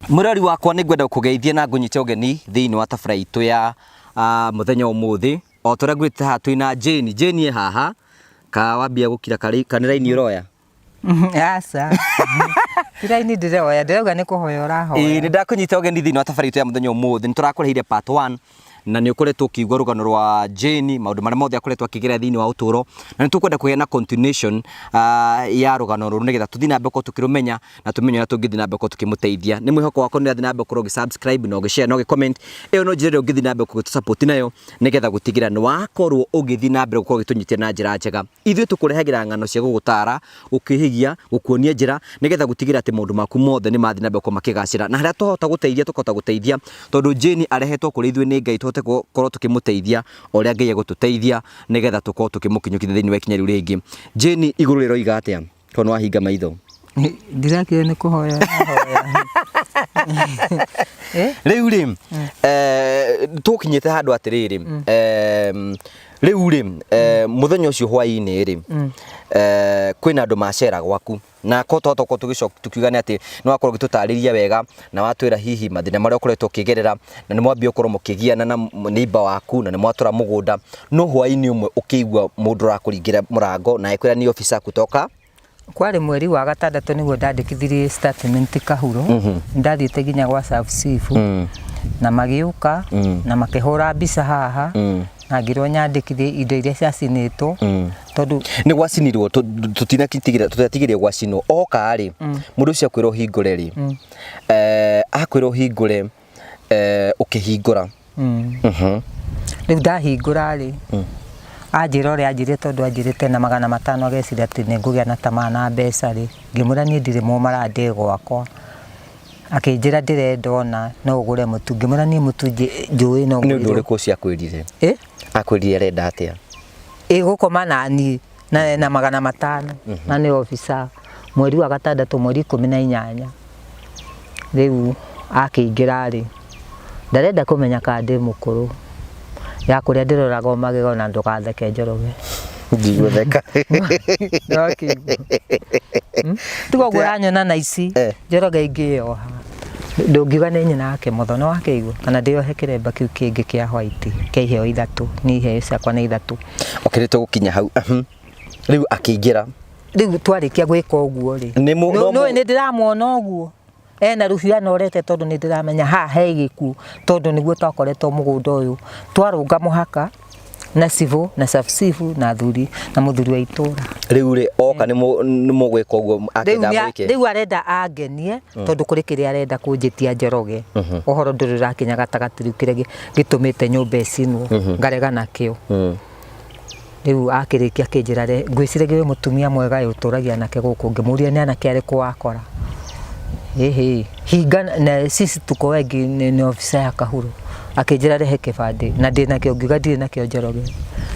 Mwĩrori wakwa, nĩ ngwenda gũkũgeithia na ngũnyite ũgeni thĩinĩ wa tabara itũ ya mũthenya ũmũthĩ. O ta ũrĩa ngwĩrĩte, haha twĩna Jane. Jane e haha ka wambia gũkira karĩ raini ũroya? Aca, ti raini ndĩroya, ndĩrauga nĩ kũhoya ũrahoya. Ĩĩ, nĩ ndakũnyita ũgeni thĩinĩ wa tabara itũ ya mũthenya ũmũthĩ. Nĩ tũrakũreheire part 1 na nĩ ũkoretwo ũkĩigua rũgano rwa Jane, maũndũ marĩa mothe akoretwo akĩgerera thĩinĩ wa ũtũũro, na nĩ tũkwenda kũheana continuation ya rũgano rũrũ nĩgetha tũthiĩ na mbere gũkorwo tũkĩrũmenya na tũmenye ũrĩa tũngĩthiĩ na mbere gũkorwo tũkĩmũteithia. Nĩ mwĩhoko wakwa nĩ ũrathiĩ na mbere gũkorwo ũgĩ subscribe na ũgĩ share na ũgĩ comment. Ĩyo no njĩra ĩrĩa ũngĩthiĩ na mbere gũtũ support nayo nĩgetha gũtigĩrĩra nĩ wakorwo ũgĩthiĩ na mbere gũkorwo ũgĩtũnyitia na njĩra njega. Ithuĩ tũkũrehagĩra ng'ano cia gũgũtara, gũkwĩhĩgia, gũkuonia njĩra nĩgetha gũtigĩrĩra atĩ maũndũ maku mothe nĩ mathiĩ na mbere gũkorwo makĩgacĩra. Na harĩa twahota gũteithia, tũkahota gũteithia, tondũ Jane arehetwo kũrĩ ithuĩ nĩ Ngai tũhote gũkorwo tũkĩmũteithia o ũrĩa Ngai egũtũteithia nĩgetha tũkorwo tũkĩmũkinyũkia thĩinĩ wa ikinya rĩu rĩngĩ. Jane, igũrũ rĩroiga atĩa? Tondũ nĩ wahinga maitho. Ndirakire nĩ kũhoya ũrahoya. Eh? Rĩu rĩ, tũkinyĩte handũ atĩrĩrĩ, rĩu rĩ, mũthenya ũcio hwaĩ-inĩ rĩ, kwĩna andũ macera gwaku na ko twahota gũkorwo tũgĩcoka tukiuga nĩ atĩ nĩ wakorwo ũgĩtũtarĩria wega na watwĩra hihi mathĩna marĩa ũkoretwo ũkĩgerera, na nĩ mwambia gũkorwo mũkĩgiana na neighbor waku na nĩ mwatũra mũgũnda, no hwaĩ-inĩ ũmwe ũkĩigua mũndũ ũrakũringĩra mũrango na agĩkwĩra nĩ officer kutoka Kwarĩ mweri wa gatandatũ nĩguo ndandĩkithirie statement Kahuro. Ndathiĩte nginya gwa sub chief na magĩũka na makĩhũra mbica haha na ngĩrwo nyandĩkithie indo iria ciacinĩtwo tondũ Nĩ gwacinirwo? Tũtinatigĩria gwacinwo. Oka rĩ, mũndũ ũcio akwĩra ũhingũre rĩ, akwĩra ũhingũre, ũkĩhingũra? Rĩu ndahingũra rĩ, anjĩra ũrĩa anjĩrire, tondũ anjĩrĩte na 500 ageciria atĩ nĩ ngũgĩa na tamaa na mbeca rĩ, ngĩmwĩra niĩ ndirĩ mũmara, ndĩ gwakwa. Akĩnjĩra ndĩrenda ona no ũgũre mũtu, ngĩmwĩra niĩ mũtu njũĩ no Nĩ ũndũ ngũrĩrwo. ũrĩkũ ũcio akwĩrire? Ĩ? Akwĩrire arenda atĩa? Ĩ gũkoma na niĩ na 500 na nĩ officer, mweri wa gatandatũ mweri 18. Rĩu akĩingĩra rĩ, ndarenda kũmenya kana ndĩ mũkũrũ, ya kũrĩa ndĩroraga o magego na ndũgatheke, Njoroge. Ndigũtheka. Nĩwakĩigua? Tiga ũguo ũranyona na ici. Njoroge, ingĩyoha ndũngiuga nĩ nyina wake mũtho. Nĩwakĩigua? Kana ndĩyohe kĩremba kĩu kĩngĩ kĩa white kĩa iheo ithatũ, niĩ iheo ciakwa nĩ ithatũ. Okay, nĩ tũgũkinya hau. Rĩu akĩingĩra. Rĩu twarĩkia gwĩka ũguo rĩ, nĩũĩ nĩ ndĩramuona ũguo ena rũhiũ anorete, tondũ nĩ ndĩramenya haha he gĩkuũ, tondũ nĩguo twakoretwo mũgũnda ũyũ twarũnga mũhaka na cibũ na sub-chief na athuri na mũthuri wa itũra. Rĩu rĩ, oka nĩ mũgwĩka ũguo Rĩu akĩenda mwĩke? Rĩu arenda angenie tondũ kũrĩ kĩrĩa arenda kũnjĩtia. Njoroge, ũhoro ndũrĩ ũrakinya gatagatĩ. Rĩu kĩrĩa gĩtũmĩte nyũmba ĩcinwo ngarega nakĩo. Rĩu akĩrĩkia akĩnjĩra, "Ngwĩciragia wĩ mũtumia mwega ĩ, ũtũragia anake gũkũ." Ngĩmũria, "Nĩ anake arĩkũ wakora?" Ĩhĩ hinga na sisi tuko wengi. Nĩ officer ya Kahuro. Akĩnjĩra rehe kĩbandĩ na ndĩ nakĩo. Ngiuga ndirĩ nakĩo, Njoroge.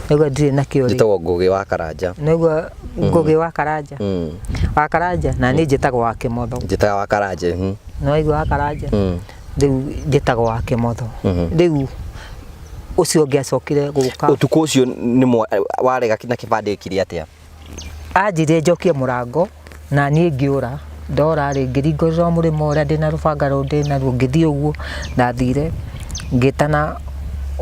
Nĩguo ndirĩ nakĩo rĩ. Njĩtagwo Ngũgĩ wa Karanja. Nĩguo Ngũgĩ wa Karanja. Wa Karanja, na niĩ njĩtagwo wa Kĩmotho. Njĩtaga wa Karanja. Nĩwaigua, wa Karanja? Rĩu njĩtagwo wa Kĩmotho. Rĩu ũcio ũngĩ acokire gũka. Ũtukũ ũcio nĩ warega na kĩbandĩ gĩkire atĩa? Anjĩrire njokie mũrango na niĩ ngĩũra. Ndora rĩ, ngĩringũrĩra o mũrĩmo ũrĩa ndĩna rũbanga rũrũ ndĩ naruo, ngĩthiĩ ũguo ndathire ngĩtana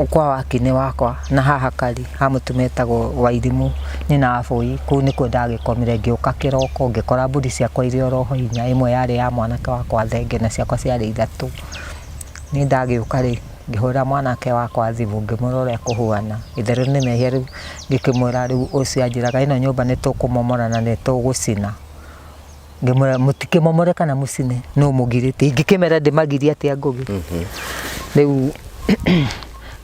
kwa wakinĩ wakwa na haha kari ha mũtumia etagwo Wairimũ, nyina wa Bũi. Kũu nĩkuo ndagĩkomire. Ngĩũka kĩroko ngĩkora mbũri ciakwa irĩ oro ho inya, ĩmwe yarĩ ya mwanake wakwa thenge na ciakwa ciarĩ ithatũ. Niĩ ndagĩũka rĩ, ngĩhũrĩra mwanake wakwa thimũ, ngĩmwĩra ũrĩa kũhuana, itherũ nĩ mehia. Rĩu ngĩkĩmwĩra, rĩu ũcio anjĩraga ĩno nyũmba nĩ tũkũmomora na nĩ tũgũcina. Ngĩmwĩra mũtikĩmomore kana mũcine, no mũgirĩte. Ingĩkĩmera ndĩmagirie atĩa, Ngũgĩ? Rĩu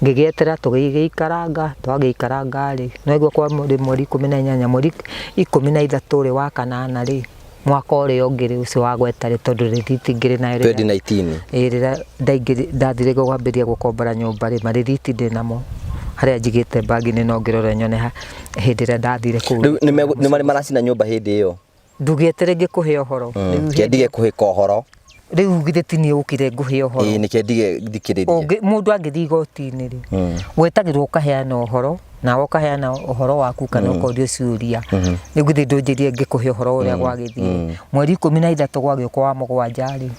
ngĩgĩetera, tũgĩgĩikaranga. Twagĩikaranga rĩ, nĩwaigua kwa mweri 18, mweri 13 rĩ, wa kanana rĩ, mwaka ũrĩa ũngĩ rĩ, ũcio wa gweta rĩ, tondũ rĩthiti ngĩrĩ nayo rĩrĩa 2019. Ĩĩ, rĩrĩa ndathire kwambĩrĩria gũkombora nyũmba rĩ, marĩthiti ndĩ namo harĩa njigĩte bag-inĩ, no ngĩrore nyone hĩndĩ ĩrĩa ndathire kũu. Rĩu nĩ marĩ maracina nyũmba hĩndĩ ĩyo? Ndũgĩetere ngĩkũhe ũhoro. Rĩu Ke ndige kũhĩka ũhoro. Rĩu githĩ ti niĩ ũkire ngũhe ũhoro? Ĩĩ, nĩke ndige thikĩrĩrie. Mũndũ angĩthiĩ igoti-inĩ rĩ, wetagĩrwo ũkaheana ũhoro, nawe ũkaheana ũhoro waku kana ũkorio ciũria. Rĩu githĩ ndũnjĩrie ngĩkũhe ũhoro ũrĩa gwagĩthiĩ? Mweri 13 gwagĩũka wa mũgwanja rĩ,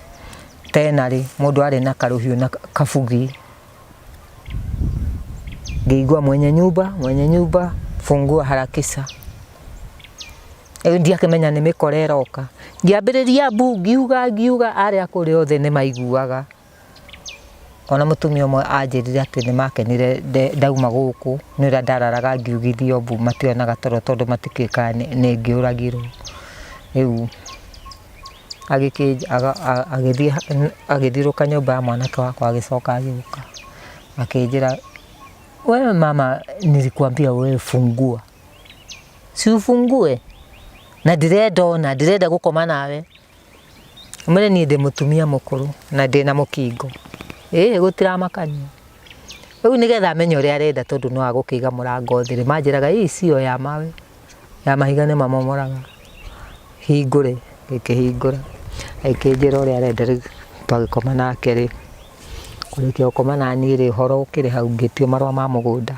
Tena rĩ, mũndũ arĩ na karũhiũ na kabugi. Ngĩigua mwenye nyumba, mwenye nyumba, fungua harakisha. Rĩu ndiakĩmenya nĩ mĩkora ĩroka. Ngĩambĩrĩria mbu, ngiuga ngiuga, arĩa kũrĩa othe nĩ maiguaga. Ona mũtumia ũmwe anjĩrire atĩ nĩ makenire ndauma gũkũ, nĩ ũrĩa ndararaga ngiugithio mbu mationaga toro tondũ matikĩũĩ kana nĩ ngĩũragirwo. Rĩu agĩthiĩ agĩthiũrũrũka nyũmba ya mwanake wakwa agĩcoka agĩũka akĩnjĩra, wewe mama nilikuambia wewe fungua, si ufungue na ndirenda ona ndirenda gũkoma nawe. Ũmenye niĩ ndĩ mũtumia mũkũrũ na ndĩna mũkingo, ĩĩ gũtiramakania. Rĩu nĩgetha amenye ũrĩa arenda tondũ no agũkĩiga mũrango thĩ rĩ, manjĩraga hii sio ya mawe, ya mahiga nĩ mamomoraga. Hingũre, ngĩkĩhingũra, agĩkĩnjĩra ũrĩa arenda rĩu twagĩkoma nake rĩ, kũrĩkia gũkoma naniĩ rĩ, ũhoro ũkĩrĩ hau ngĩtio marũa ma mũgũnda.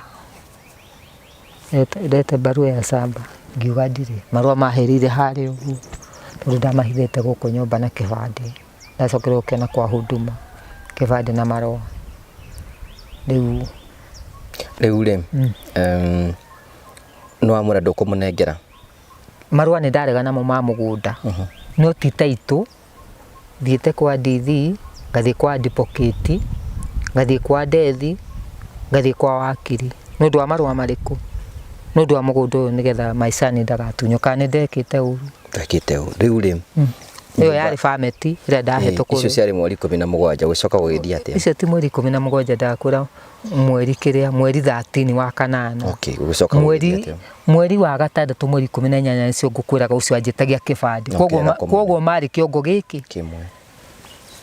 Lete barua ya shamba, ngiuga ndirĩ, marũa mahĩrĩire harĩa ũguo, tondũ ndamahithĩte gũkũ nyũmba na kĩbandĩ, ndacokire gũkĩona kwa Huduma, kĩbandĩ na marũa, rĩu. Rĩu rĩ, nĩ wamwĩra ndũkũmũnengera? Marũa nĩ ndarega namo ma mũgũnda, no ti taitũ, thiĩte kwa DD, ngathiĩ kwa advocate, ngathiĩ kwa Dethi, ngathiĩ kwa wakiri. Nĩ ũndũ wa marũa marĩkũ? Nĩ ũndũ wa mũgũnda ũyũ nĩgetha my son ndagatunywo. Kana nĩ ndekĩte ũru? Ndwekĩte ũru. Rĩu rĩ, Ĩyo yarĩ fameti ĩrĩa ndahetwo kũrĩa. Icio ciarĩ mweri 17 gũcoka gũgĩthiĩ atĩa? Icio ti mweri 17 ndakwĩra mweri kĩrĩa mweri 13 wa kanana. Okay, gũgĩcoka mweri mweri wa gatandatũ mweri 18 nĩcio ngũkwĩraga ũcio anjĩtagia kĩbandĩ. Koguo koguo marĩ kĩongo gĩkĩ kĩmwe.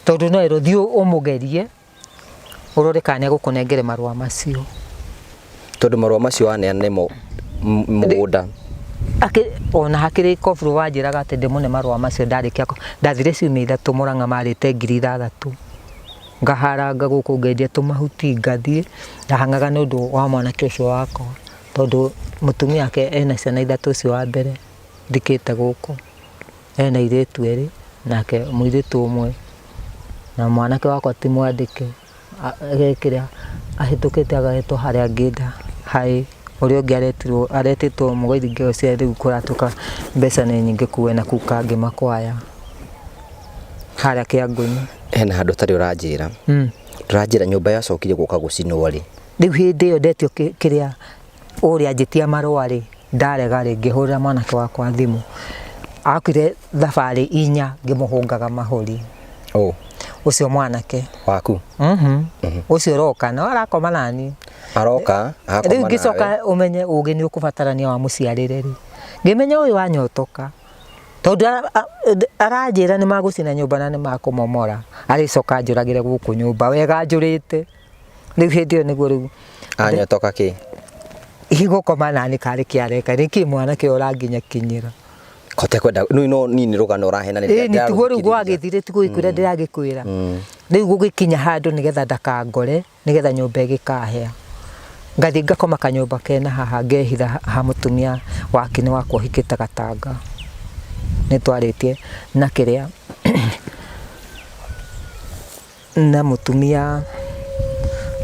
Tondũ no ĩrwo thiĩ ũmũgerie ũrore kana nĩegũkũnengere marũa macio. Tondũ marũa macio waneana nĩmo mũgũnda. Ona hakĩrĩ kobro wanjĩraga atĩ ndĩmũne marũa macio ndarĩkia ndathire ciumia ithatũ Mũrang'a marĩte 6000 ngaharanga gũkũ ngendia tũmahuti ngathiĩ ndahang'aga nĩ ũndũ wa mwanake ũcio wakwa tondũ mũtumia wake ena ciana ithatũ ũcio wa mbere thikĩte gũkũ ena airĩtu erĩ nake mũirĩtu ũmwe na mwanake wakwa ti mwandĩke Agekĩra ahĩtũkĩte agetwo harĩa angĩenda haĩ ũrĩa ũngĩ aretirwo aretĩtwo mũgaithi ngeo cia rĩu kũratuĩka mbeca nĩ nyingĩ kuu ena kuu kangĩ makwaya harĩa Kĩangũinĩ. Hena handũ ũtarĩ ũranjĩra. Ndũranjĩra nyũmba yacokire gũka gũcinwo rĩ? Rĩu hĩndĩ ĩyo ndetio kĩrĩa ũrĩa anjĩtia marũa rĩ, ndarega rĩ, ngĩhũrĩra mwanake wakwa thimũ. Okire thabarĩ inya ngĩmũhũngaga mahũri. Ũ? Ũcio mwanake. Waku? Mhm. Ũcio ũroka, no arakoma naniĩ. Aroka, agakoma Rĩu ngĩcoka ũmenye ũgĩ nĩ ũkũbatarania wa mũciarĩre rĩ. Ngĩmenya ũyũ anyotoka. Tondũ aranjĩra nĩ magũcina nyũmba na nĩ makũmomora. Arĩcoka anjũragĩre gũkũ nyũmba wega anjũrĩte. Rĩu hĩndĩ ĩyo nĩguo rĩu Anyotoka kĩ? Gũkoma nani karĩ kĩ areka nĩkĩ mwanake ũyũ ũranginya kinyĩra. Kote kwenda no no ni nĩ rũgano ũrahena nĩ Ĩni tiguo rĩu gwagĩthire tiguo gĩkwĩra ndĩragĩkwĩra. Rĩu gũgĩkinya handũ nĩgetha ndakangore nĩgetha nyũmba ĩgĩkahĩa. Ngathiĩ ngakoma kanyũmba kena haha ngehitha ha mũtumia wakini wakwa ũhikĩte Gatanga. Nĩtwarĩtie na kĩrĩa na mũtumia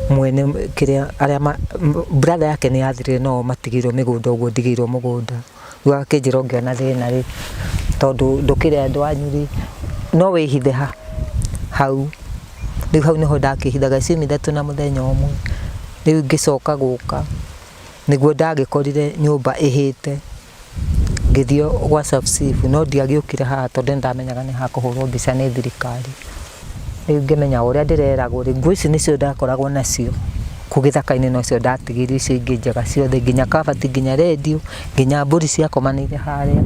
mwene kĩrĩa arĩa ma brother yake nĩ athirire no matigĩirwo mĩgũnda ũguo ndigĩirwo mũgũnda. Rĩu akĩnjĩra ũngĩona thĩna rĩ, tondũ ndũkĩrĩ andũ anyu rĩ, no wĩhithe ha hau. Rĩu hau nĩho ndakĩhithaga ciumia ithatũ na mũthenya ũmwe. Rĩu ngĩcoka gũka nĩguo ndagĩkorire nyũmba ĩhĩte. Ngĩthiĩ gwa sub chief no ndiagĩũkire haha tondũ nĩ ndamenyaga nĩ hakũhũrwo mbica nĩ thirikari. Rĩu ngĩmenya o ũrĩa ndĩreragwo rĩ, nguo ici nĩcio ndakoragwo nacio kũu gĩthaka-inĩ nocio ndatigire icio ingĩ njega ciothe nginya kabati, nginya rendio, nginya mbũri ciakomanĩire harĩa.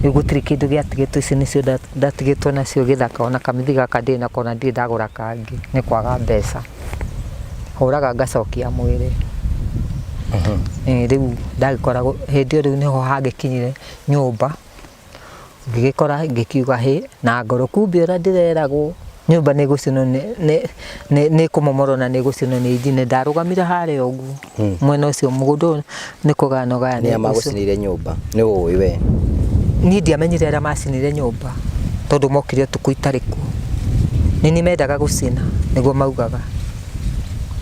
Rĩu gũtirĩ kĩndũ gĩatigĩtwo ici nĩcio ndatigĩtwo nacio gĩthaka ona kamĩthiga gaka ndirĩ nako ona ndirĩ ndagũra kangĩ nĩ kwaga mbeca. Hũraga ngacokia mwĩrĩ. Rĩu ndagĩkora hĩndĩ ĩyo rĩu nĩho hagĩkinyire nyũmba, ngĩgĩkora ngĩkiuga hĩ, na ngoro kumbe ũrĩa ndĩreragwo nyũmba nĩ ĩgũcinwo nĩ ĩkũmomorwo na nĩ ĩgũcinwo nĩ injini, ndarũgamire harĩa ũguo mwena ũcio mũgũnda ũyũ nĩ kũgayana ũgayanĩtio. Nĩa magũcinĩire nyũmba? Nĩ ũĩ we? Niĩ ndiamenyire arĩa macinire nyũmba tondũ mokire ũtukũ itarĩ kuo. Nĩ niĩ mendaga gũcina nĩguo maugaga,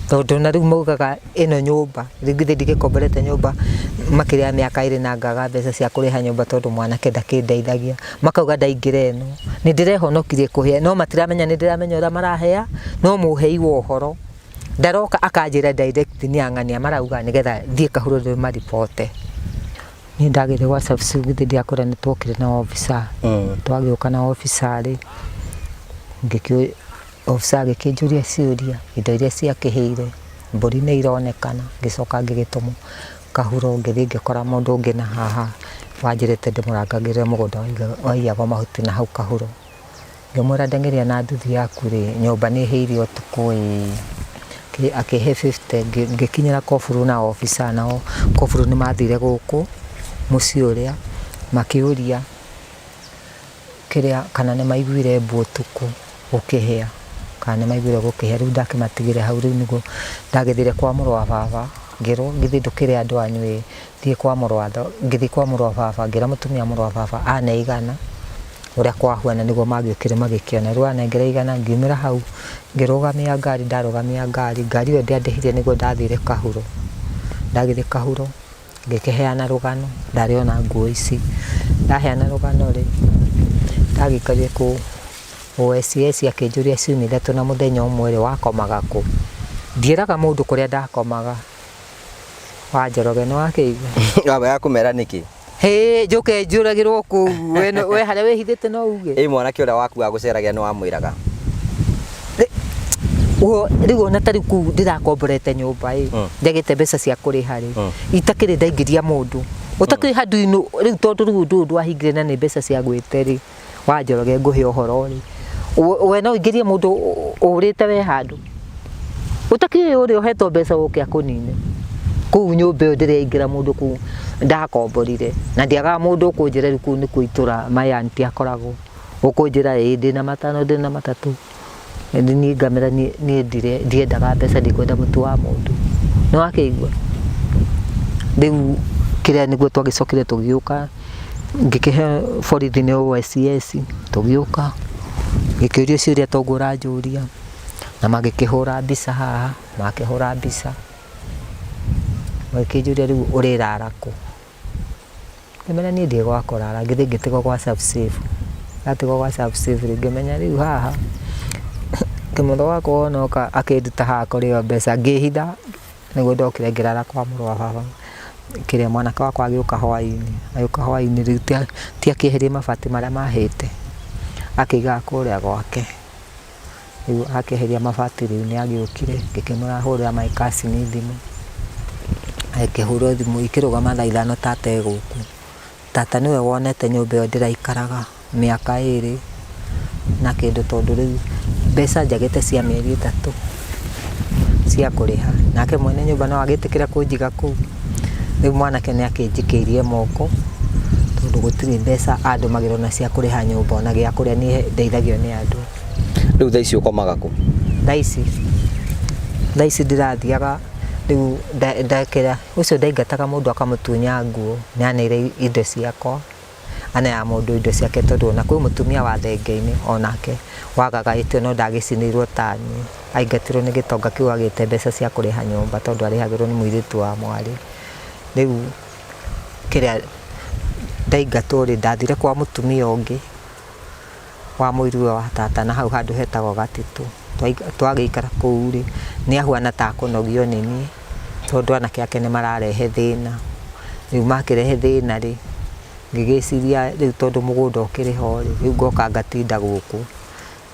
tondũ na rĩu maugaga ĩno nyũmba rĩu githĩ ndigĩkomborete nyũmba makĩria ya mĩaka ĩrĩ na ngaga mbeca cia kũrĩha nyũmba tondũ mwanake ndakĩndeithagia, makauga ndaingĩra ĩno nĩ ndĩrehonokirie kũhĩa, no matiramenya nĩ ndĩramenya ũrĩa marahea, no mũhei wa ũhoro ndaroka akanjĩra direct nĩ ang'ania marauga nĩgetha thiĩ kahuro ndĩmaribote. Niĩ ndagĩire gwa Service githĩ ndiakwĩra nĩ twokire na officer, twagĩũka na officer rĩ, officer agĩkĩnjũria ciũria, indo iria ciakĩhĩire, mbũri nĩ ironekana, ngĩcoka ngĩgĩtũmwo kahuro ngĩthiĩ ngĩkora mũndũ ũngĩ na haha wanjĩrĩte ndĩmũrangagĩre mũgũnda waiyagwo mahuti na hau kahuro. Ngĩmwĩra ndeng'eria na nduthi yaku rĩ, nyũmba nĩ ĩhĩire ũtukũ ĩ, akĩhe 50 ngĩkinyĩra koburu na officer nao koburu nĩ mathire gũkũ mũciĩ ũrĩa makĩũria kĩrĩa kana nĩ maiguire mbu ũtukũ gũkĩhĩa, kana nĩ maiguire gũkĩhĩa, rĩu ndakĩmatigire hau rĩu nĩguo ndagĩthire kwa mũrũ wa baba ngĩrwo githĩ ndũkĩrĩ andũ anyu ĩ, thiĩ kwa mũrũ wa ngĩthiĩ kwa mũrũ wa baba ngĩra mũtumia mũrũ wa baba ane igana. Ũrĩa kwahuana nĩguo magĩũkire magĩkĩona. Rĩu anengera igana, ngiumĩra hau, ngĩrũgamia ngari, ndarũgamia ngari, ngari ĩyo ndĩandĩhire nĩguo ndathire Kahuro. Ndagĩthiĩ Kahuro, ngĩkĩheana rũgano, ndarĩ ona nguo ici. Ndaheana rũgano rĩ, ndagĩikarire kũu, OCS akĩnjũria ciumia ithatũ na mũthenya ũmwe rĩ, wakomaga kũ? Ndiĩraga mũndũ kũrĩa ndakomaga. Wa Njoroge nĩ wakĩigua? Wambaga kũmera nĩkĩ? Hĩ, njũke njũragĩrwo kũu, we no- we harĩa wĩhithĩte no uge. Ĩ mwanake ũrĩa waku wagũceragia nĩ wamwĩraga? Rĩu ona ta rĩu kũu ndĩrakomborete nyũmba ĩ, njagĩte mbeca cia kũrĩha rĩ, itakĩrĩ ndaingĩria mũndũ. Ũtakĩrĩ handũ-inĩ, rĩu tondũ rĩu ũndũ ũyũ ndwahingire na nĩ mbeca cia gwĩte rĩ, wa Njoroge ngũhe ũhoro rĩ, we no ũingĩrie mũndũ ũrĩte we handũ? Ũtakĩũĩ ũrĩa ũhetwo mbeca ũke akũnine. Kũu nyũmba ĩyo ndĩraingĩra mũndũ kũu ndakomborire na ndiagaga mũndũ ũkũnjĩra rĩu kũu nĩkuo itũra my auntie akoragwo, ũkũnjĩra ĩĩ ndĩna matano ndĩna matatũ. Niĩ ngamera niĩ ndiendaga mbeca ndikwenda mũtu wa mũndũ. Nĩ wakĩigua? Rĩu kĩrĩa nĩguo twagĩcokire tũgĩũka ngĩkĩhe borithi nĩ OCS tũgĩũka ngĩkĩũrio ciũria ta ũguo ũranjũria na magĩkĩhũra mbica haha, makĩhũra mbica magĩkĩnjũria rĩu ũrĩrara kũ? Ngĩmera niĩ ndirĩ gwa kũrara, ngĩthiĩ ngĩtigwo gwa Serve-Safe. Ndatigwo gwa Serve-Safe rĩ, ngĩmenya rĩu haha, kĩmũtho wakwa wona oka akĩnduta haha kũrĩo mbeca, ngĩhitha nĩguo ndokire ngĩrara kwa mũrũ wa baba. Kĩrĩa mwanake wakwa agĩũka hwainĩ, agĩũka hwainĩ rĩu ti akĩeherie mabati marĩa mahĩte, akĩigaga kũrĩa gwake. Rĩu akĩeheria mabati rĩu nĩ agĩũkire, ngĩkĩmwĩra ahũrĩre my cousin thimũ, agĩkĩhũrwo thimũ ikĩrũgama thaa ithano tata e gũkũ. Tata nĩwe wonete nyũmba ĩyo ndĩraikaraga mĩaka ĩrĩ na kĩndũ tondũ rĩu mbeca njagĩte cia mĩeri ĩtatũ cia kũrĩha. Nake mwene nyũmba no agĩtĩkĩre kũnjiga kũu? Rĩu mwanake nĩ akĩnjikĩirie moko tondũ gũtirĩ mbeca andũmagĩra ona cia kũrĩha nyũmba ona gĩa kũrĩa niĩ ndeithagio nĩ andũ. Rĩu thaa ici ũkomaga kũ? Thaa ici, thaa ici ndĩrathiaga rĩu ndekĩra, ũcio ndaingataga mũndũ akamũtunya nguo, nĩ aneire indo ciakwa, aneaga mũndũ indo ciake tondũ ona kwĩ mũtumia wa thenge-inĩ onake wagaga ĩtio no ndagĩcinĩirwo ta niĩ, aingatirwo nĩ gĩtonga kĩu agĩte mbeca cia kũrĩha nyũmba tondũ arĩhagĩrwo nĩ mũirĩtu wa mwarĩ. Rĩu kĩrĩa ndaingatwo rĩ, ndathire kwa mũtumia ũngĩ. Wa mũiruwe wa tata na hau handũ hetagwo Gatitũ. Twagĩikara kũu rĩ, nĩ ahuana ta akũnogio nĩ niĩ, tondũ anake ake nĩ mararehe thĩna. Rĩu makĩrehe thĩna rĩ, ngĩgĩciria rĩu tondũ mũgũnda ũkĩrĩ ho rĩ, rĩu ngoka ngatinda gũkũ.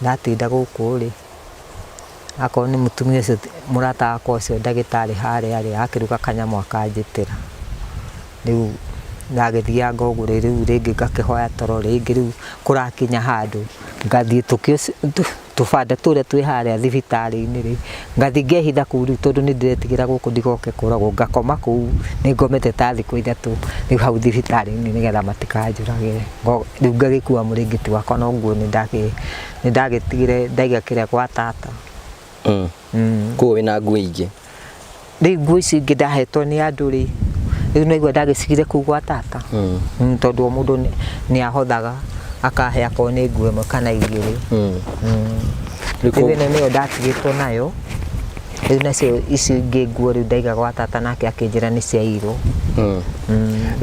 Ndatinda gũkũ rĩ, akorwo nĩ mũtumia ũcio mũrata wakwa ũcio ndagĩtarĩ harĩa rĩ, akĩruga kanyamũ akanjĩtĩra. Rĩu ndagĩthianga ũguo rĩu rĩngĩ ngakĩhoya toro rĩngĩ rĩu kũrakinya handũ ngathiĩ tũbanda tũrĩa twĩ harĩa thibitarĩ-inĩ rĩ, ngathiĩ ngehitha kũu rĩu tondũ nĩ ndĩretigĩra gũkũ ndigoke kũragwo, ngakoma kũu, nĩ ngomete ta thikũ ithatũ rĩu hau thibitarĩ-inĩ nĩgetha matikanjũrage. Rĩu ngagĩkua mũrĩngĩti wakwa no nguo nĩ ndagĩtigire ndaiga kĩrĩa gwa tata. Koguo wĩna nguo ingĩ? Rĩu nguo ici ingĩ ndahetwo nĩ andũ rĩ, rĩu nĩwaigua ndagĩcigire kũu gwa tata, tondũ o mũndũ nĩ ahothaga akahe akorwo nĩ nguo ĩmwe kana igĩrĩ. Rĩu Rĩu ĩno nĩyo ndatigĩtwo nayo. Rĩu nacio icio ingĩ nguo rĩu ndaiga gwa tata nake akĩnjĩra nĩ ciairwo.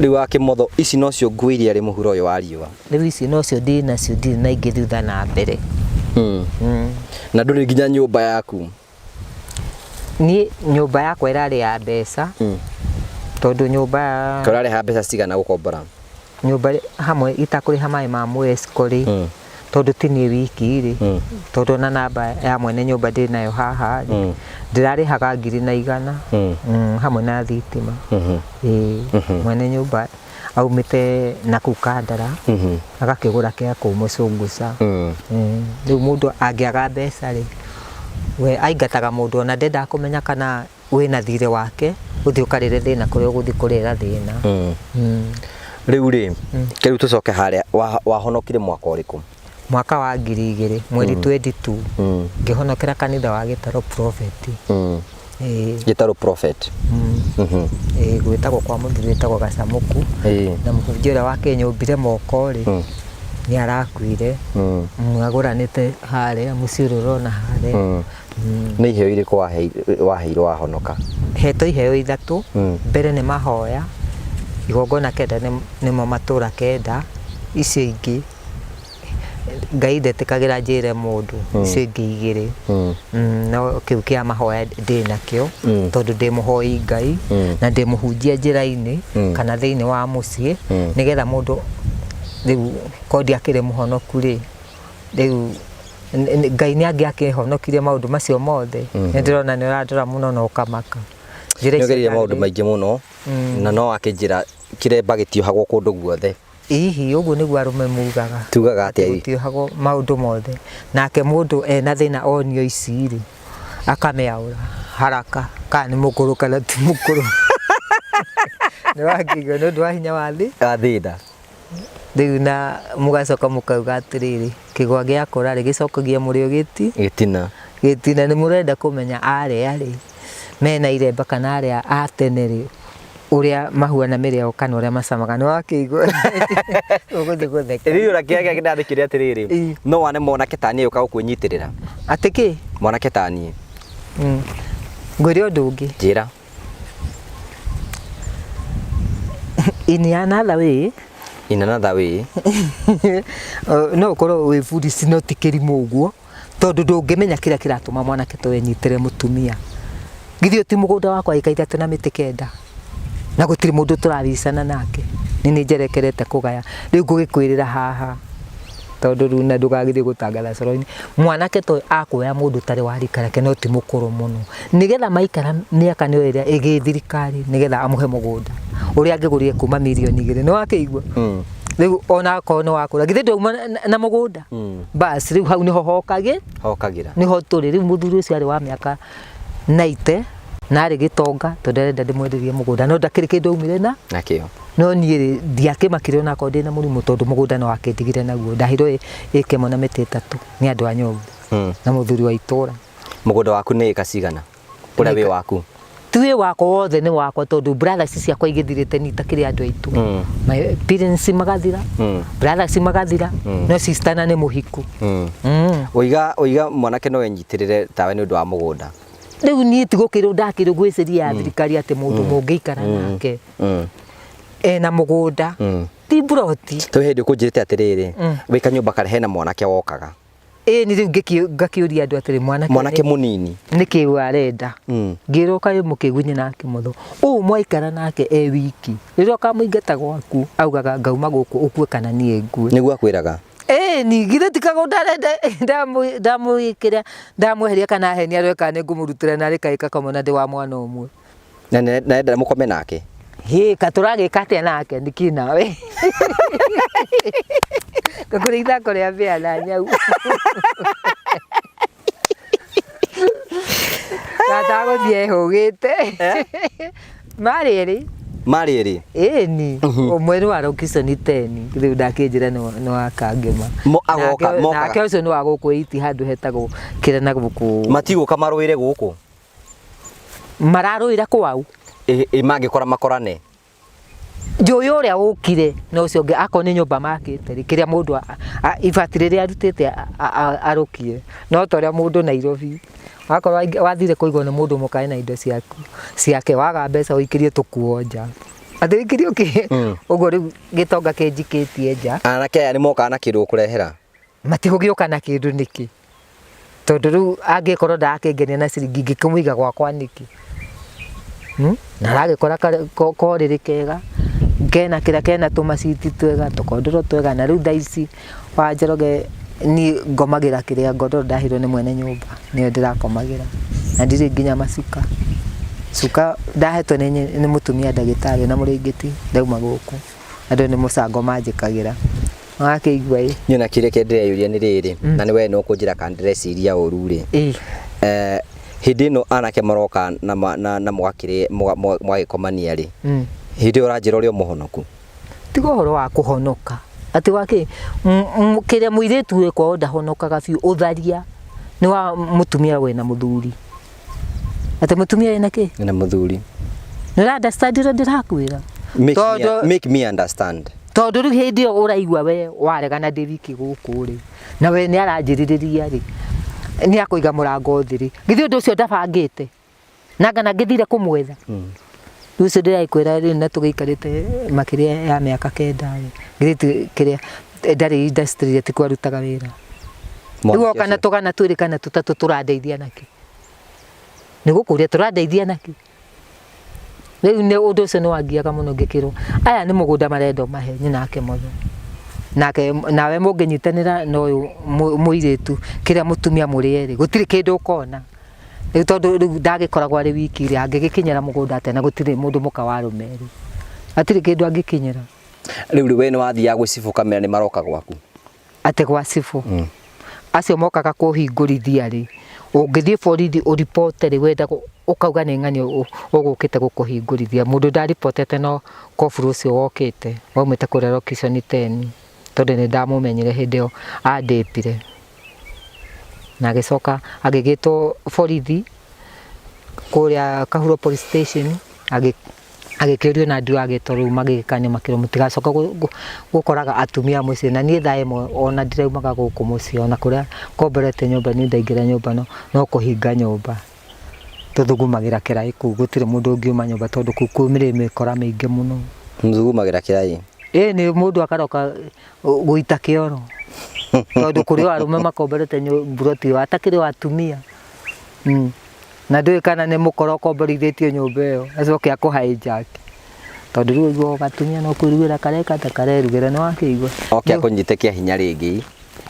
Rĩu wa Kĩmotho ici nocio nguo iria rĩ mũhuro ũyũ wa riũa. Rĩu ici nocio ndĩ nacio ndirĩ na ingĩ thutha na mbere. Na ndũrĩ nginya nyũmba yaku. Niĩ nyũmba yakwa ĩrarĩ ya mbeca tondũ nyũmba Ũrarĩha mbeca cigana gũkombora? Nyũmba hamwe itakũrĩha maĩ ma mwesco rĩ, tondũ ti niĩ wiki rĩ, tondũ ona namba ya mwene nyũmba ndĩ nayo haha rĩ, ndĩrarĩhaga 1,100 hamwe na thitima. Ĩĩ, mwene nyũmba aumĩte nakũu Kandara agakĩgũra kĩa kũu Mũcũngũca. Rĩu mũndũ angĩaga mbeca rĩ, we aingataga mũndũ ona ndendaga kũmenya kana wĩna thirĩ wake ũthiĩ ũkarĩre thĩna kũrĩa ũgũthiĩ kũrĩra thĩna. Rĩu rĩ, rĩu tũcoke harĩa wahonokire mwaka ũrĩkũ? Mwaka wa 2000 mweri 22 ngĩhonokera kanitha wa Gĩtarũ Prophet. Ĩĩ. Gĩtarũ Prophet. Ĩĩ, gwĩtagwo kwa mũthuri wĩtagwo Gacamũku. Na mũhunjia ũrĩa wakĩnyũmbire moko rĩ, nĩ arakuire. Agũranĩte harĩa mũciĩ ũrĩa ũrona harĩa. Nĩ iheo irĩkũ waheirwo wahonoka? Hetwo iheo ithatũ. Mbere nĩ mahoya, igongona kenda nĩmo matũra kenda, icio ingĩ Ngai ndetĩkagĩra njĩre mũndũ, icio ingĩ igĩrĩ. No kĩu kĩa mahoya ndĩ nakĩo, tondũ ndĩ mũhoi Ngai na ndĩ mũhunjia njĩra-inĩ kana thĩinĩ wa mũciĩ, nĩgetha mũndũ rĩu korwo ndiakĩrĩ mũhonoku rĩ, rĩu Ngai nĩ angĩakĩhonokirie maũndũ macio mothe. Nĩ ndĩrona nĩ ũrandora mũno na ũkamaka. Njĩra Nĩ icio ũgereire maũndũ ndarĩ- maingĩ mũno na no akĩnjĩra kĩremba gĩtiohagwo kũndũ guothe. Hihi ũguo nĩguo arũme mugaga. Tugaga atĩa hihi? Gũtiohagwo maũndũ mothe. Nake mũndũ ena thĩna onio ici rĩ, akamĩaũra haraka kana nĩ mũkũrũ kana ti mũkũrũ. Nĩ wakĩigua nĩ ũndũ wa hinya wa thĩ. Wa thĩna. Rĩu na mũgacoka mũkauga atĩrĩrĩ, kĩgwa gĩakũra rĩ, gĩcokagia mũrĩo gĩti? Gĩtina. Gĩtina. Nĩ mũrenda kũmenya arĩa rĩ, mena iremba kana arĩa a tene rĩ, ũrĩa mahuana mĩrĩo kana ũrĩa macamaga. Nĩ wakĩigua? Ũgũthiĩ gũtheka. Rĩu ũrĩa kĩrĩa kĩndandĩkire atĩrĩrĩ, no wane mwanake ta niĩ ũka gũkwĩnyitĩrĩra. Atĩ kĩ? Mwanake ta niĩ. Ngwĩre ũndũ ũngĩ. Njĩra. In another way. In another way. No ũkorwo wĩ burici no ti kĩrimũ ũguo, tondũ ndũngĩmenya kĩrĩa kĩratũma mwanake ta ũyũ enyitĩre mũtumia. Githĩ ũyũ ti mũgũnda wakwa ĩka ithatũ na mĩtĩ kenda, na gũtirĩ mũndũ tũraricana nake, nĩ niĩ njerekerete kũgaya. Rĩu ngũgĩkwĩrĩra haha, tondũ rĩu na ndũgagĩthiĩ gũtangatha coro-inĩ, mwanake ta ũyũ akuoya mũndũ ũtarĩ wa rika rĩake no ti mũkũrũ mũno, nĩgetha maikara mĩaka nĩ ĩrĩa ĩgĩ thirikari nĩgetha amũhe mũgũnda ũrĩa angĩgũrire kuma 2 mirioni. Nĩ wakĩigua? Rĩu ona akorwo nĩ wakũra, githĩ ndwauma na mũgũnda? Bas, rĩu hau nĩho hokagĩ Hokagĩra. Nĩho tũrĩ rĩu. Mũthuri ũcio arĩ wa mĩaka 90 na arĩ gĩtonga, tondũ arenda ndĩmwenderie mũgũnda no ndakĩrĩ kĩndũ aumire na Nakĩo. No niĩ rĩ, ndiakĩmakire onakorwo ndĩna mũrimũ, tondũ mũgũnda no akĩndigire naguo. Ndaheirwo ĩka ĩmwe na mĩtĩ ĩtatũ nĩ andũ a nyũmba na mũthuri wa itũra. Mũgũnda waku nĩ ĩka cigana? Ũrĩa wĩ waku? Ti wĩ wakwa wothe, nĩ wakwa tondũ brothers ciakwa igĩthirĩte ni itakĩrĩ andũ aitũ. My parents magathira, brothers magathira, no sister na nĩ mũhiku. Ũiga mwanake no enyitĩrĩre tawe nĩ ũndũ wa mũgũnda. Rĩu niĩ ti gũkĩrwo ndakĩrwo gwĩciria ya thirikari atĩ mũndũ mũngĩikara nake ena mũgũnda ti mburoti. Twĩ hĩndĩ ũkũnjĩrĩte atĩrĩrĩ, wĩ kanyũmba karĩa hena mwanake wokaga. Ĩĩ, nĩ rĩu ngakĩũria andũ atĩrĩ, mwanake Mwanake mũnini. Nĩkĩ arenda? Ngĩrwo kaĩ mũkĩgunye nake mũtho ũũ mwaikara nake e wiki, rĩrĩa ũkamũingata gwaku augaga ngauma gũkũ ũkue kana niĩ ngue. Nĩguo akwĩraga. Ĩĩ, ni githĩ ti kagũnda arenda ndamwĩkĩra ndamweheria kana ahenia arore kana nĩ ngũmũrutĩra narĩ kaĩ kamwe na ndĩ wa mwana ũmwe. Na nenda mũkome nake. Hĩ, katũragĩka atĩa nake nĩkĩ nawe kakũrĩ ithako rĩa mbĩa na nyau tata gũthiĩ ehũgĩte marĩ erĩ. Marĩ erĩ. Ĩni, ũmwe nĩ wa Rokiconi 10, rĩu ndakĩnjĩra nĩ wa Kangema. Agoka mokaga. Nake ũcio nĩ wa gũkũ iti handũ hetagwo kĩrĩa na gũkũ. Matigũka marũĩre gũkũ. Mararũĩra kwao. Ĩ mangĩkora makorane. Njũĩ ũrĩa ũkire na ũcio ũngĩ akorwo nĩ nyũmba makĩte rĩ, kĩrĩa mũndũ ibati rĩrĩa arutĩte arũkie. No ta ũrĩa mũndũ Nairobi wakorwo wathire kũigwo nĩ mũndũ mũkae na indo ciaku ciake, waga mbeca ũikĩrie tũkuo nja. Atĩ ũikĩrie kĩ? Ũguo rĩu gĩtonga kĩnjikĩtie nja. Anake aya nĩ mokaga na kĩndũ gũkũrehera? Matigũgĩũka na kĩndũ nĩkĩ? Tondũ rĩu angĩkorwo ndarakĩngenia na ciringi ingĩkĩmũiga gwakwa nĩkĩ? Hmm? Na aragĩkora korĩrĩ kega kena kĩrĩa kena tũmaciti twega tũkondoro twega na rĩu thaa ici wa Njoroge niĩ ngomagĩra kĩrĩa ngondoro ndaheirwo nĩ mwene nyũmba nĩyo ndĩrakomagĩra na ndirĩ nginya macuka. Cuka ndahetwo nĩ mũtumia ndagĩtarĩ na mũrĩngĩti ndauma gũkũ andũ nĩ mũcango manjĩkagĩra. Wakĩigua ĩ. Niĩ ona kĩũria kĩrĩa ndĩreyũria nĩ rĩrĩ, na nĩ we no kũnjĩra kana ndĩreciria ũru rĩ. Eh, hĩndĩ ĩno anake maroka na na na mũgakĩrĩ mũgagĩkomania rĩ, hĩndĩ ĩyo ũranjĩra ũrĩ o mũhonoku? Tiga ũhoro wa kũhonoka. Atĩ wakĩ kĩrĩa mũirĩtu wĩ kwao ndahonokaga biũ, ũtharia nĩ wa mũtumia wĩna mũthuri. Atĩ mũtumia wĩna kĩ? Wĩna mũthuri. Nĩ ũra understand ũrĩa ndĩrakwĩra? Make me, make me understand. Tondũ rĩu hĩndĩ ĩyo ũraigua we waregana ndĩ wiki gũkũ rĩ, na we nĩ aranjĩrĩrĩria rĩ, nĩ akũiga mũrango thĩ rĩ, githĩ ũndũ ũcio ndabangĩte? Na anga na ngĩthire kũmwetha? Rĩu ũcio ndĩrakwĩra rĩu na tũgĩikarĩte makĩria ya mĩaka 9 rĩ, githĩ ti kĩrĩa ndarĩ industry ti kuo arutaga wĩra. Rĩu oka na tũgana twĩrĩ kana tũtatũ tũrandeithia nakĩ? Nĩ gũkũria tũrandeithia nakĩ? Rĩu nĩ ũndũ ũcio nĩ wangiaga mũno ngĩkĩrwo aya nĩ mũgũnda marenda ũmahe nyina ake mũthũ. Nake nawe mũngĩnyitanĩra na ũyũ mũirĩtu kĩrĩa mũtumia mũrĩ erĩ gũtirĩ kĩndũ ũkona. Rĩu tondũ rĩu ndagĩkoragwo arĩ wiki rĩ, angĩgĩkinyĩra mũgũnda atĩa na gũtirĩ mũndũ mũka wa arũme erĩ. Hatirĩ kĩndũ angĩkinyĩra. Rĩu rĩ we nĩ wathiaga gwĩ cibũ ũkamera nĩ maroka gwaku? Atĩ gwa cibũ? Acio mokaga kũhingũrithia rĩ, ũngĩthiĩ borithi ũribote rĩ, wendagwo ũkauga nĩ ng'ania ũgũkĩte gũkũhingũrithia. Mũndũ ndaribotete no koburu ũcio wokĩte, waumĩte kũrĩa location 10, tondũ nĩ ndamũmenyire hĩndĩ ĩyo andĩpire. Na agĩcoka agĩgĩtwo borithi kũrĩa Kahuro police station, agĩkĩũrio na ndio agĩtwo rĩu magĩgĩkanio makĩrwo mũtigacoka gũkoraga atumia mũciĩ. Na niĩ thaa ĩmwe ona ndiraumaga gũkũ mũciĩ ona kũrĩa ngomborete nyũmba niĩ ndaingĩra nyũmba no kũhinga nyũmba. Tũthugumagĩra kĩraĩ kũu gũtirĩ mũndũ ũngiuma nyũmba tondũ kũu kũrĩ mĩkora mĩingĩ mũno. Mũthugumagĩra kĩraĩ? Ĩĩ nĩ mũndũ akaroka gũita kĩoro tondũ kũrĩ o arũme makomborete mburoti ĩyo atakĩrĩ o atumia. Na ndũĩ kana nĩ mũkora ũkomborithĩtio nyũmba ĩyo acoke akũ hijack. Tondũ rĩu ũiguaga gatumia no kwĩrugĩra kareka ta karerugĩra nĩ wakĩigua. Oke akũnyite kĩa hinya rĩngĩ.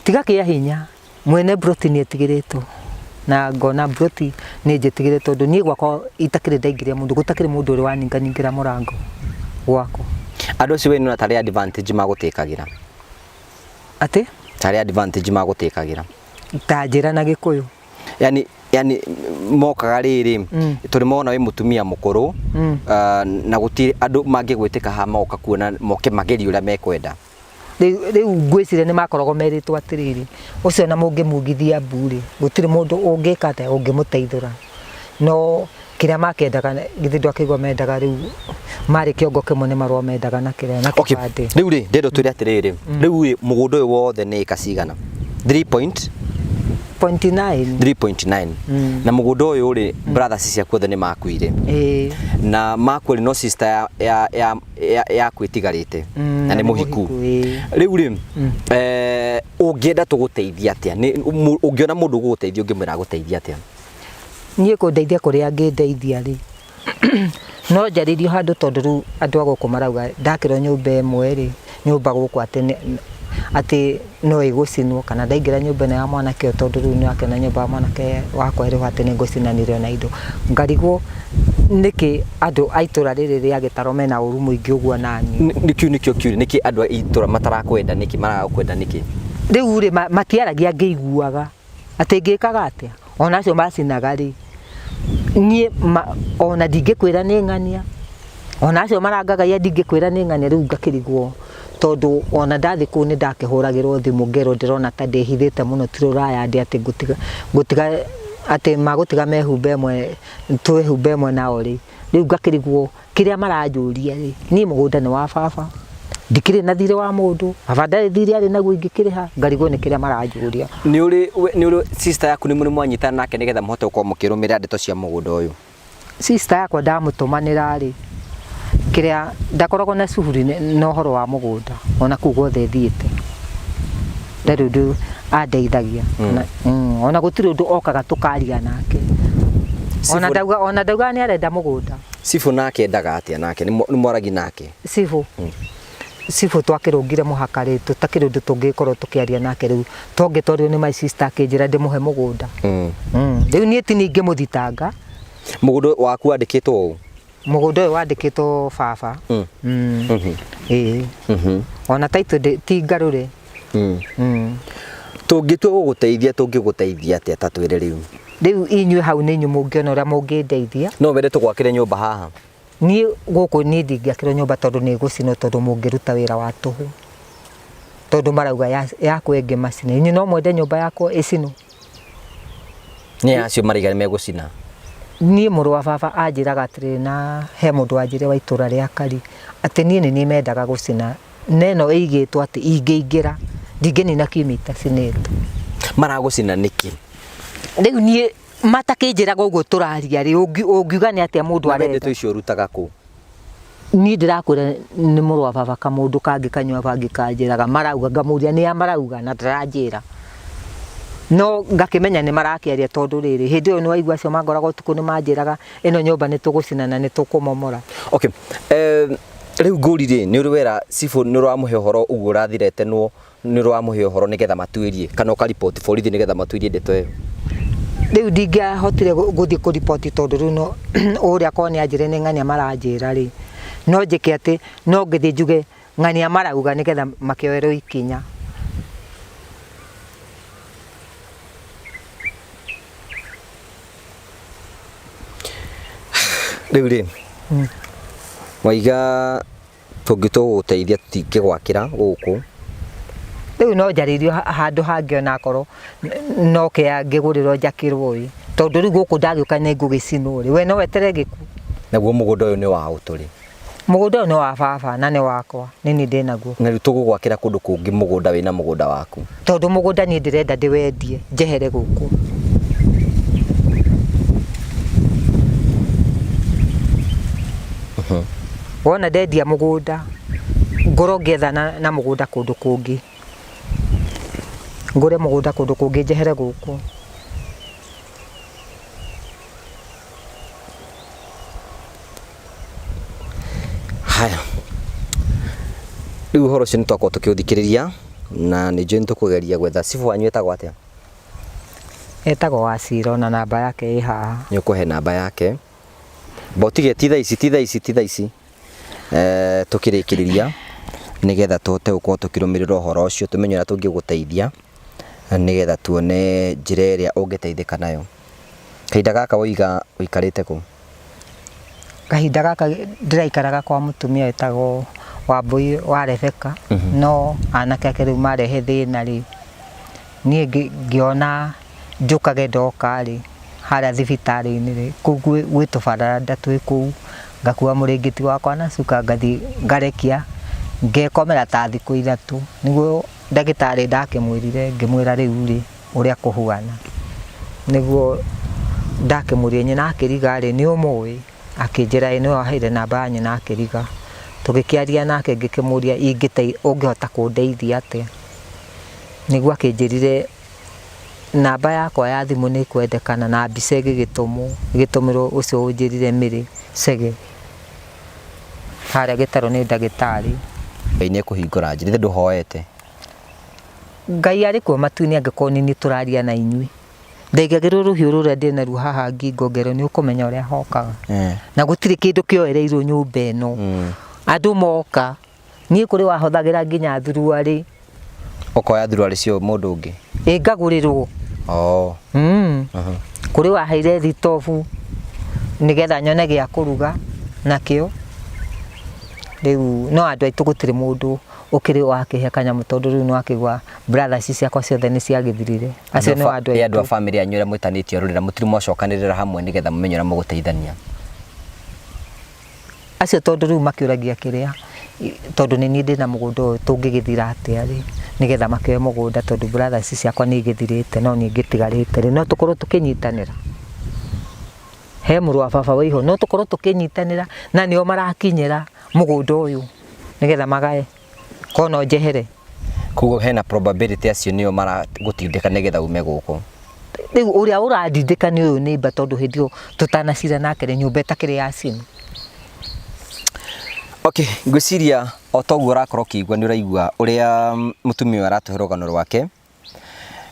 Tiga kĩa hinya, mwene mburoti nĩ etigĩrĩtwo. Na ngona mburoti nĩ njĩtigĩre tondũ niĩ gwakwa itakĩrĩ ndaingĩria mũndũ, gũtakĩrĩ mũndũ ũrĩ waninganingĩra mũrango gwakwa. Andũ acio we nĩ ũrona tarĩ advantage magũtĩkagĩra? Atĩ? Tarĩ advantage magũtĩkagĩra? Ta njĩra na Gĩkũyũ. Yani yani mokaga rĩrĩ tondũ mona wĩ mũtumia mũkũrũ na gũtirĩ andũ mangĩgwĩtĩka haha magoka kuona moke magerie ũrĩa mekwenda. Rĩu ngwĩciria nĩ makoragwo merĩtwo atĩrĩrĩ, ũcio ona mũngĩmugithia mbu rĩ, gũtirĩ mũndũ ũngĩka atĩa, ũngĩmũteithũra. No kĩrĩa makĩendaga githĩ ndwakĩigua mendaga rĩu marĩ kĩongo kĩmwe nĩ marũa mendaga na kĩrĩa na Okay. kĩbandĩ. Rĩu rĩ ndĩrenda ũtwĩre atĩrĩrĩ, rĩu rĩ mũgũnda ũyũ wothe nĩ ĩka cigana? 3 point? Point nine. 3.9. Na mũgũnda ũyũ rĩ brothers ciaku othe nĩ makuire. Ĩĩ. Na makua rĩ no sister ya ya ya yaku ĩtigarĩte na nĩ mũhiku. Ĩĩ. Rĩu rĩ ũngĩenda tũgũteithie atĩa? Ũngĩona mũndũ ũgũgũteithia ũngĩmwĩra agũteithie atĩa? Niĩ kũndeithia kũrĩa angĩndeithia rĩ, no njarĩrio handũ tondũ rĩu andũ a gũkũ marauga ndakĩrwo nyũmba ĩmwe rĩ, nyũmba gũkũ atĩ atĩ no ĩgũcinwo kana ndaingĩra nyũmba ĩno ya mwanake ũyũ tondũ rĩu nĩwakĩona nyũmba ya mwanake wakwa ĩrĩ ho atĩ nĩngũcinanĩrio na indo. Ngarigwo nĩkĩ andũ a itũra rĩrĩ rĩa Gĩtaro mena ũru mũingĩ ũguo naniĩ. Kĩu nĩkĩo kĩũria, nĩkĩ andũ a itũra matarakwenda nĩkĩ, maraga gũkwenda nĩkĩ? Rĩu rĩ matiaragia ngĩiguaga. Atĩ ngĩkaga atĩa? Ona acio macinaga rĩ, niĩ ona ndingĩkwĩra nĩ ng'ania, ona acio marangagaia ndingĩkwĩra nĩ ng'ania, rĩu ngakĩrigwo tondũ ona ndathiĩ kũu nĩ ndakĩhũragĩrwo thimũ ngerwo ndĩrona ta ndĩhithĩte mũno ti rũraya ndĩ atĩ ngũtiga, ngũtiga atĩ magũtiga mehumbe ĩmwe, twĩhumbe ĩmwe nao rĩ, Rĩu ngakĩrigwo kĩrĩa maranjũria rĩ, niĩ mũgũnda nĩ wa baba, ndikĩrĩ na thirĩ wa mũndũ, baba ndarĩ thirĩ arĩ naguo ingĩkĩrĩha, ngarigwo nĩ kĩrĩa maranjũria. Nĩ ũrĩ nĩ ũrĩ sister yaku nĩ mũrĩ mwanyitana nake nĩgetha mũhote gũkorwo mũkĩrũmĩrĩra ndeto cia mũgũnda ũyũ? Sister yakwa ndamũtũmanĩra rĩ, kĩrĩa ndakoragwo na shughuli na ũhoro wa mũgũnda ona kũu guothe thiĩte, ndarĩ ũndũ andeithagia. Ona gũtirĩ ũndũ okaga tũkaria nake. Ona ndauga ona ndaugaga nĩ arenda mũgũnda. Cibũ nake endaga atĩa nake? Nĩ mwaragia nake? Cibũ? Cibũ twakĩrũngire mũhaka rĩ, tũtakĩrĩ ũndũ tũngĩkorwo tũkĩaria nake rĩu. Tongĩtwarirwo nĩ my sister akĩnjĩra ndĩmũhe mũgũnda. Rĩu niĩ ti niĩ ingĩmũthitanga. Mũgũnda waku wandĩkĩtwo ũ? Mũgũnda ũyũ wandĩkĩtwo baba. Ĩĩ. Ona title ti ngarũre. Tũngĩtua gũgũteithia tũngĩgũteithia atĩa ta twĩre rĩu? Rĩu inyuĩ hau nĩ inyuĩ mũngĩona ũrĩa mũngĩndeithia. No wende tũgwakĩre nyũmba haha? Niĩ gũkũ niĩ ndingĩakĩrwo nyũmba tondũ nĩ ĩgũcinwo tondũ mũngĩruta wĩra wa tũhũ. Tondũ marauga yakwa ĩngĩ macine. Inyuĩ no mwende nyũmba yakwa ĩcinwo? Nĩ acio maraiga nĩ megũcina? Niĩ mũrũ wa baba anjĩraga atĩrĩrĩ na he mũndũ wanjĩrire wa itũra rĩa Kari, atĩ niĩ nĩ niĩ mendaga gũcina. Na ĩno ĩigĩtwo atĩ ingĩingĩra ndingĩnina kiumia itacinĩtwo. Maragũcina nĩkĩ? Rĩu niĩ matakĩnjĩraga ũguo tũraria rĩ, ũngiuga nĩ atĩa mũndũ Na arenda? ndeto icio ũrutaga kũ? Niĩ ndĩrakwĩra nĩ mũrũ wa baba kamũndũ kangĩ kanyua bangi kanjĩraga marauga, ngamũria nĩa marauga na ndaranjĩra. No ngakĩmenya nĩ marakĩaria tondũ rĩrĩ, hĩndĩ ĩyo nĩ waigua acio mangoraga ũtukũ nĩ manjĩraga ĩno nyũmba nĩ tũgũcina na nĩ tũkũmomora. Okay. Eh, rĩu ngũri rĩ, nĩ ũrĩ wera cibũ nĩ ũramũhe ũhoro ũguo ũrathiretenwo nĩ ũramũhe ũhoro nĩgetha matuĩrie kana ũkariboti borithi nĩgetha matuĩrie ndeto ĩyo? Rĩu ndingĩahotire gũthiĩ kũriboti tondũ rĩu no ũrĩa korwo nĩ anjĩre nĩ ng'ania maranjĩra rĩ, no njĩke atĩ no ngĩthiĩ njuge ng'ania marauga nĩgetha makĩoerwo ikinya. Rĩu rĩ, waiga tũngĩtua gũgũteithia tũtingĩgwakĩra gũkũ. Rĩu no njarĩirio handũ hangĩ ona akorwo no kĩa ngĩgũrĩrwo njakĩrwo ĩ, tondũ rĩu gũkũ ndagĩũka nĩ ngũgĩcinwo rĩ, we no weterere gĩkuũ? Naguo mũgũnda ũyũ nĩ wa ũ tũrĩ? Mũgũnda ũyũ nĩ wa baba na nĩ wakwa, nĩ niĩ ndĩnaguo. Na rĩu tũgũgwakĩra kũndũ kũngĩ mũgũnda wĩna mũgũnda waku? Tondũ mũgũnda niĩ ndĩrenda ndĩwendie njehere gũkũ. Wona ndendia mũgũnda, ngorwo ngĩethana na mũgũnda kũndũ kũngĩ. Ngũre mũgũnda kũndũ kũngĩ njehere gũkũ. Haya, rĩu ũhoro ũcio nĩ twakorwo tũkĩũthikĩrĩria na nĩ njũĩ nĩ tũkũgeria gwetha cibũ wanyu etagwo atĩa? Etagwo Wacira ona namba yake ĩ haha. Nĩ ũkũhe namba yake. Ba ũtige ti thaa ici ti thaa ici ti thaa ici eh, tũkĩrĩkĩrĩria nĩgetha tũhote gũkorwo tũkĩrũmĩrĩra ũhoro ũcio tũmenye ũrĩa tũngĩgũteithia nĩgetha tuone njĩra ĩrĩa ũngĩteithĩka nayo. Kahinda gaka woiga ũikarĩte kũ? Kahinda gaka ndĩraikaraga kwa mũtumia wĩtagwo Wambũi wa Rebecca, no anake ake rĩu marehe thĩna rĩ, niĩ ngĩona njũkage ndoka rĩ, harĩa thibitarĩ-inĩ rĩ, kũu gwĩ tũbaranda twĩ kũu, ngakua mũrĩngĩti wakwa na cuka ngathiĩ ngarekia, ngekomera ta thikũ ithatũ, nĩguo ndagĩtarĩ ndakĩmwĩrire ngĩmwĩra rĩu rĩ, ũrĩa kũhuana. Nĩguo ndakĩmũririe nyina akĩriga rĩ, nĩ ũmũĩ? Akĩnjĩra ĩĩ nĩwe waheire namba ya nyina akĩriga. Tũgĩkĩaria nake ngĩkĩmũria ũngĩhota kũndeithia atĩa? Nĩguo akĩnjĩrire namba yakwa ya thimũ nĩ ĩkwendekana na mbica ĩgĩgĩtũmwo, ĩgĩtũmĩrwo ũcio ũnjĩrire Mary Chege harĩa gĩtarũ nĩ ndagĩtarĩ. Ngai nĩ ekũhingũra njĩra, ithe ndũhoete? Ngai arĩ kuo matu-inĩ angĩkorwo nĩ niĩ tũraria na inyuĩ. Ndaigagĩrwo rũhiũ rũrĩa ndĩ naruo haha ngingo ngerwo nĩ ũkũmenya ũrĩa hokaga. Na gũtirĩ kĩndũ kĩoereirwo nyũmba ĩno. Andũ moka, niĩ kũrĩ wahothagĩra nginya thuruarĩ. Ũkoya thuruarĩ cia mũndũ ũngĩ? Ĩ ngagũrĩrwo. Oh. Kũrĩ waheire thitobu nĩgetha nyone gĩa kũruga nakĩo. Rĩu no andũ aitũ gũtirĩ mũndũ ũkĩrĩ wakĩhe kanyamũ tondũ rĩu nĩwakĩigua brothers ciakwa ciothe nĩ ciagĩthirire. Acio nĩo andũ Ĩ andũ a aitũ. bamĩrĩ yanyu arĩa mwĩtanĩtio rũrĩra mũtirĩ mwacokanĩrĩra hamwe nĩgetha mũmenye ũrĩa mũgũteithania? Acio tondũ rĩu makĩũragia kĩrĩa, tondũ nĩ niĩ ndĩna mũgũnda ũyũ tũngĩgĩthira atĩa rĩ, nĩgetha makĩoe mũgũnda tondũ brothers ciakwa nĩ igĩthirĩte no niĩ ngĩtigarĩte rĩ, no tũkorwo tũkĩnyitanĩra. He mũrũ wa baba wĩho, no tũkorwo tũkĩnyitanĩra na nĩo marakinyĩra mũgũnda ũyũ nĩgetha magae, korwo no njehere. Koguo hena probability acio nĩo maragũtindĩka nĩgetha ume gũkũ. Rĩu ũrĩa ũrandindĩka nĩ ũyũ neighbor tondũ hĩndĩ ĩyo tũtanacira nake rĩ, nyũmba ĩtakĩrĩ ya cini. Okay, ngwĩciria o toguo ũrakorwo ũkĩigua nĩ ũraigua ũrĩa mũtumia ũyũ aratũhe rũgano rwake.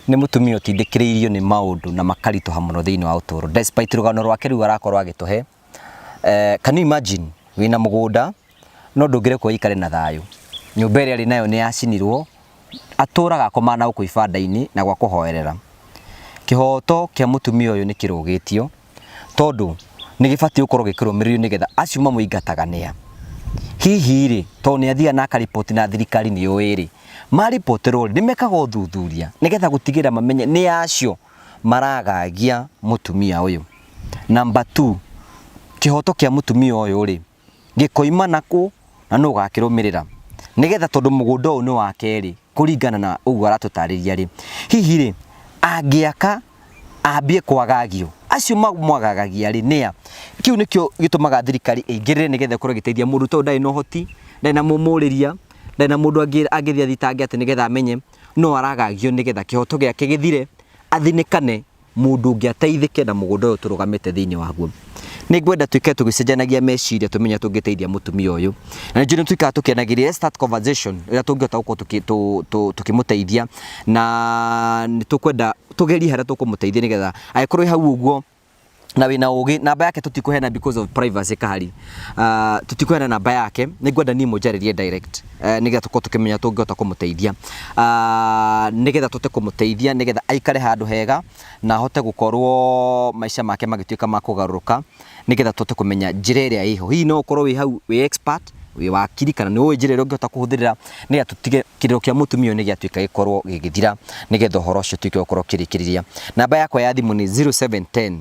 Nĩ mũtumia ũtindĩkĩrĩirio nĩ maũndũ na makaritũha mũno thĩinĩ wa ũtũũro. Despite rũgano rwake rĩu arakorwo agĩtũhe, can you imagine wĩna mũgũnda no ndũngĩrekwo ũikare na thayũ. Nyũmba ĩrĩa arĩ nayo nĩ yacinirwo, atũraga akomaga na gũkũ ibanda-inĩ na gwa kũhoerera. Kĩhoto kĩa mũtumia ũyũ nĩ kĩrũgĩtio tondũ nĩ gĩbatiĩ gũkorwo gĩkĩrũmĩrĩrio nĩgetha acio mamũingataga nĩa. Hihi rĩ, tondũ nĩ athiaga na akariboti na thirikari nĩ yũĩ rĩ, maribotĩrwo rĩ, nĩ mekaga ũthuthuria nĩgetha gũtigĩrĩra mamenye nĩ acio maragagia mũtumia ũyũ. Number two, kĩhoto kĩa mũtumia ũyũ rĩ, gĩkoima nakũ na nũ ũgakĩrũmĩrĩra nĩgetha tondũ mũgũnda ũyũ nĩ wake rĩ, kũringana na ũguo aratũtarĩria rĩ, hihi rĩ, angĩaka ambie kwagagio acio mamwagagagia rĩ nĩa? Kĩu nĩkĩo gĩtũmaga thirikari ĩingĩrĩre nĩgetha ĩkorwo ĩgĩteithia mũndũ tondũ ndarĩ na ũhoti, ndarĩ na mũmũrĩria, ndarĩ na mũndũ angĩthiĩ athitange atĩ nĩgetha amenye no aragagio nĩgetha kĩhoto gĩake gĩthire, athinĩkane mũndũ ũngĩ ateithĩke na mũgũnda ũyũ tũrũgamĩte thĩinĩ waguo. Nĩ ngwenda tuĩke tũgĩcenjanagia meciria tũmenye tũngĩteithia mũtumia ũyũ. Na nĩ njũĩ nĩ tuĩkaga tũkĩanagĩria, let's start conversation ũrĩa tũngĩhota gũkorwo tũkĩmũteithia na nĩ tũkwenda tũgerie harĩa tũkũmũteithia nĩgetha angĩkorwo wĩ hau ũguo na wĩna ũgĩ, namba yake tũtikũheana because of privacy kahari. Tũtikũheana namba yake, nĩ ngwenda niĩ mũnjarĩrie direct nĩgetha tũkorwo tũkĩmenya tũngĩhota kũmũteithia. Nĩgetha tũhote kũmũteithia nĩgetha aikare handũ hega na ahote gũkorwo maica make magĩtuĩka ma kũgarũrũka nĩgetha tũhote kũmenya njĩra ĩrĩa ĩho. Hihi no ũkorwo wĩ hau wĩ expert, wĩ wakiri kana nĩ ũĩ njĩra ĩrĩa ũngĩhota kũhũthĩrĩra nĩgetha tũtige kĩrĩro kĩa mũtumia ũyũ nĩ gĩatuĩka gĩkorwo gĩgĩthira nĩgetha ũhoro ũcio ũtuĩke gũkorwo ũkĩrĩkĩrĩria. Namba yakwa ya thimũ nĩ 0710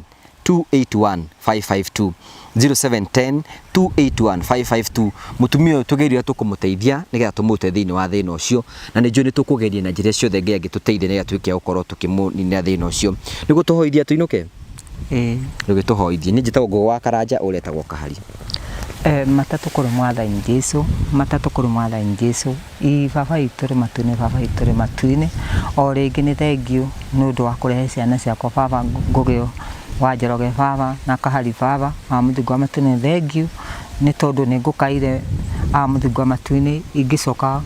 281 552 0710 281 552. Mũtumia ũyũ tũgerie ũrĩa tũkũmũteithia nĩgetha tũmũrute thĩinĩ wa thĩna ũcio na nĩ njũĩ nĩ tũkũgeria na njĩra ciothe Ngai angĩtũteithia nĩgetha tuĩke a gũkorwo tũkĩmũninĩra thĩna ũcio. Nĩguo tũhoithia tũinũke? Ĩĩ. Rũgĩtũhoithie. Niĩ njĩtagwo Ngũgũ wa Karanja, ũrĩa etagwo Kahari. Matatũ kũrĩ Mwathani Jesu, matatũ kũrĩ Mwathani Jesu, ii Baba witũ ũrĩ matu-inĩ, Baba witũ ũrĩ matu-inĩ, o rĩngĩ nĩ thengiũ nĩ ũndũ wa kũrehe ciana ciakwa Baba Ngũgĩ wa Njoroge Baba na Kahari Baba wa Mũthingu wa matu-inĩ nĩ thengiũ nĩ tondũ nĩ ngũkaire wa Mũthingu wa matu-inĩ ingĩcoka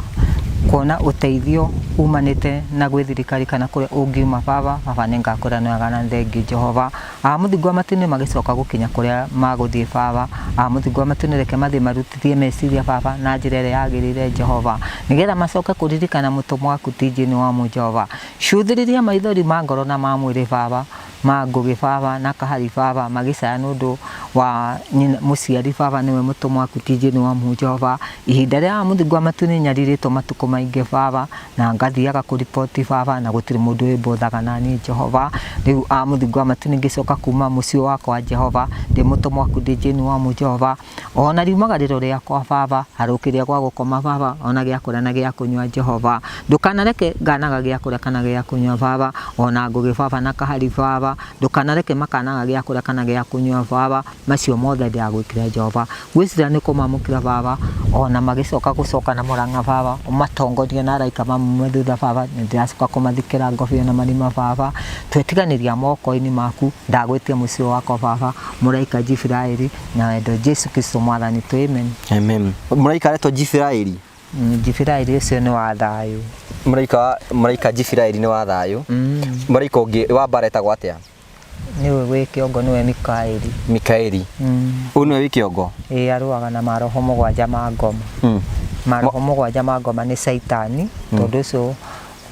kuona ũteithio umanĩte na gwĩ thirikari kana kũrĩa ũngiuma Baba, Baba nĩ ngakwĩra nĩ wega na nĩ thengiũ Jehova. Aa Mũthingu wa Matu-inĩ magĩcoka gũkinya kũrĩa magũthiĩ Baba. Aa Mũthingu wa Matu-inĩ reke mathiĩ marutithie meciria Baba na njĩra ĩrĩa yagĩrĩire Jehova, nĩgetha macoke kũririkana mũtũmwo waku ti Jane wa mũ Jehova. Cũthĩrĩria maithori ma ngoro na ma mwĩrĩ Baba, ma Ngũgĩ Baba na Kahari Baba magĩcaya nĩ ũndũ wa nyina mũciari Baba nĩwe mũtũmwo waku ti Jane wa mũ Jehova. Ihinda rĩa Aa Mũthingu wa Matu-inĩ nyarirĩtwo matukũ maingĩ Baba, na ngathiaga kũriboti baba na gũtirĩ mũndũ wĩmbũthaga na niĩ Jehova. Rĩu a mũthingu wa matu nĩngĩcoka kuma mũciĩ wakwa Jehova, ndĩ mũtũmwo waku ndĩ Jane wa mũ Jehova. Ona riumagarĩro rĩakwa baba, harũkĩria gwa gũkoma baba, ona gĩa kũrĩa na gĩa kũnyua Jehova. Ndũkanareke nganaga gĩa kũrĩa kana gĩa kũnyua baba, ona Ngũgĩ baba na Kahari baba, ndũkanareke makanaga gĩa kũrĩa kana gĩa kũnyua baba. Macio mothe ndĩragwĩkĩra Jehova. Ngwĩciria nĩ kũmamũkĩra Baba, o na magĩcoka gũcoka na Mũrang'a Baba, ũmatongorie na araika mamume thutha Baba, nĩ ndĩracoka kũmathikĩra ngobia na marima Baba. Twetiganĩria moko-inĩ maku, ndagwĩtia mũciĩ wakwa Baba, mũraika Jibiraeli, na wendo Jesu Kristo Mwathani witũ. Amen. Amen. Mũraika aretwo Jibiraeli. Jibiraeli ũcio nĩ wa thayũ. Mũraika mũraika Jibiraeli nĩ wa thayũ. Mũraika ũngĩ wa mbara etagwo atĩa? Nĩwe wĩ kĩongo nĩwe Mikaeli. Mikaeli. Ũyũ nĩwe wĩ kĩongo? Ĩĩ arũaga na maroho mũgwanja ma ngoma. Maroho mũgwanja ma ngoma nĩ caitani, tondũ ũcio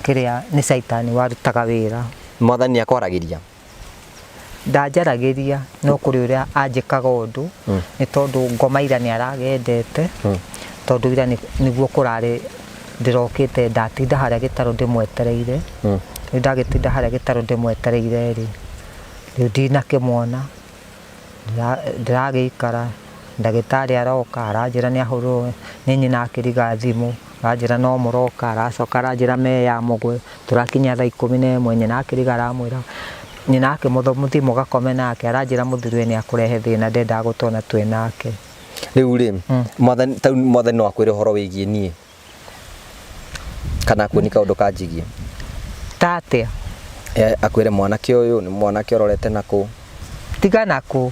kĩrĩa nĩ caitani warutaga wĩra. Mwathani nĩ akwaragĩria? Ndanjaragĩria no kũrĩ ũrĩa anjĩkaga ũndũ, nĩ tondũ ngoma ira nĩ aragendete, tondũ ira nĩguo kũrarĩ ndĩrokĩte ndatinda harĩa gĩtarũ ndĩmwetereire, rĩu ndagĩtinda harĩa gĩtarũ ndĩmwetereire rĩ, rĩu ndinakĩmuona, ndĩragĩikara Ndagĩtarĩ aroka aranjĩra nĩ ahũrwo nĩ nyina akĩriga thimũ, aranjĩra no mũroka, aracoka aranjĩra me ya mũgwe, tũrakinya thaa 11, nyina akĩriga aramwĩra, nyina akĩmũtho mũthiĩ mũgakome nake, aranjĩra mũthuriwe nĩ akũrehe thĩna ndendaga gũtwona twĩ nake. Rĩu rĩ, mwathani ta rĩu mwathani no akwĩre ũhoro wĩgiĩ niĩ kana akuonie kaũndũ kanjĩgie? Ta atĩa? Akwĩre mwanake ũyũ nĩ mwanake ũrorete nakũ? Tiga nakũ.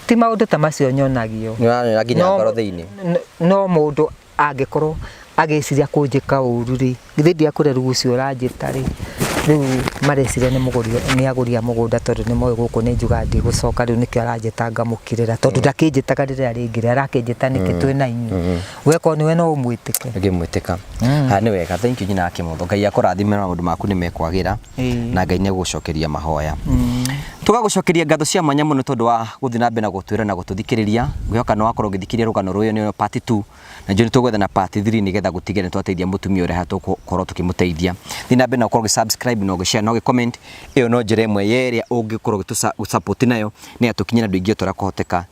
Ti maũndũ ta macio nyonagio. Nĩ ũranyona nginya ngoro thĩinĩ? No mũndũ angĩkorwo agĩciria kũnjĩka ũru rĩ, githĩ ndiakwĩra rĩu ũcio ũranjĩta rĩ, rĩu mareciria nĩ mũgũri nĩ agũri a mũgũnda tondũ nĩ moĩ gũkũ nĩ njugaga ndigũcoka rĩu nĩkĩo aranjĩta ngamũkirĩra tondũ ndakĩnjĩtaga rĩrĩa rĩngĩ rĩ, arakĩnjĩta nĩkĩ twĩ na inyuĩ. We korwo nĩwe no ũmwĩtĩke. Ngĩmwĩtĩka. Haya nĩ wega, thank you nyina wa Kĩmotho. Ngai akũrathime na maũndũ maku nĩ mekwagĩra na Ngai nĩ egũgũcokeria mahoya. Tũgagũcokeria ngatho cia mwanya mũno tondũ wa gũthiĩ na mbere na gũtwĩra na gũtũthikĩrĩria. Ngwĩhoka nĩ wakorwo ũgĩthikĩrĩria rũgano rũyũ nĩyo part 2 na njũĩ nĩ tũgwetha na part 3 nĩgetha gũtigĩrĩra nĩ twateithia mũtumia ũrĩa tũgũkorwo tũkĩmũteithia. Thiĩ na mbere na gũkorwo ũgĩ subscribe na ũgĩ share na ũgĩ comment. Ĩyo no njĩra ĩmwe ya ĩrĩa ũngĩkorwo ũgĩtũ support nayo nĩgetha tũkinyĩre andũ aingĩ o ta ũrĩa kwahoteka.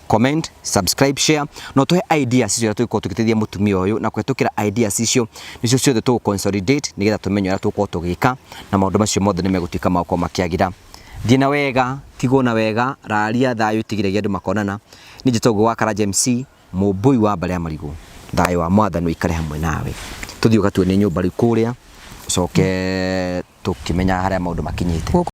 Comment, subscribe, share no tuhe ideas icio tũgĩkorwo tũgĩteithia mũtumia ũyũ na kũhetũkĩra ideas icio nĩcio ciothe tũgũ consolidate nĩgetha tũmenye ũrĩa tũgũkorwo tũgĩka na maũndũ macio mothe nĩ megũtuĩka ma gũkorwo makĩagĩra. Thiĩ na wega, tigwo na wega, raria thayũ tigĩrĩria andũ makonana. Niĩ njĩtagwo wa Karanja MC, mũmbũi wa mbarĩ ya marigũ. Thayũ wa Mwathani ũikare hamwe nawe. Tũthiĩ ũgatuonie nyũmba rĩu kũrĩa, ũcoke tũkĩmenya harĩa maũndũ makinyĩte. Gũkũ.